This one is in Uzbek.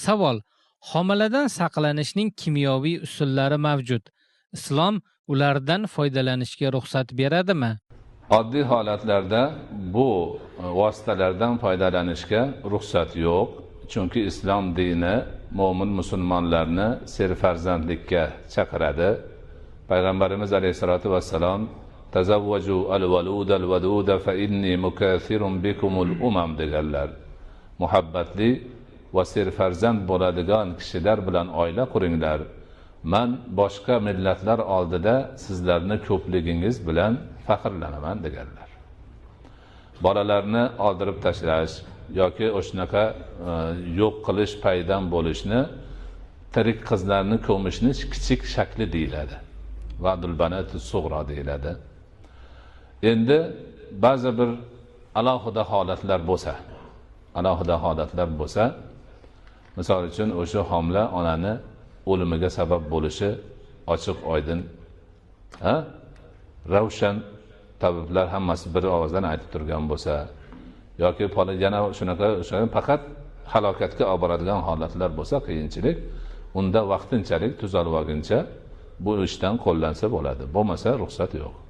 Savol: Homiladan saqlanishning kimyoviy usullari mavjud. Islom ulardan foydalanishga ruxsat beradimi? Oddiy holatlarda bu vositalardan foydalanishga ruxsat yo'q, chunki islom dini mo'min musulmonlarni serfarzandlikka chaqiradi. Payg'ambarimiz alayhissalotu vassalom tazavvaju al valuda al vaduda fa inni mukathirun bikumul umam deganlar. Muhabbatli va serfarzand bo'ladigan kishilar bilan oila quringlar. Man boshqa millatlar oldida sizlarni ko'pligingiz bilan faxrlanaman deganlar. Bolalarni oldirib tashlash yoki o'shanaqa yo'q qilish paydan bo'lishni tirik qizlarni ko'mishni kichik shakli deyiladi. Vadul banati sug'ro deyiladi. Endi ba'zi bir alohida holatlar bo'lsa, alohida holatlar bo'lsa, misol uchun o'sha homila onani o'limiga sabab bo'lishi ochiq oydin, ha? Ravshan tabiblar hammasi bir ovozdan aytib turgan bo'lsa yoki yana shunaqa faqat halokatga olib boradigan holatlar bo'lsa, qiyinchilik, unda vaqtinchalik tuzalib olguncha bu ishdan qo'llansa bo'ladi. Bo'lmasa ruxsat yo'q.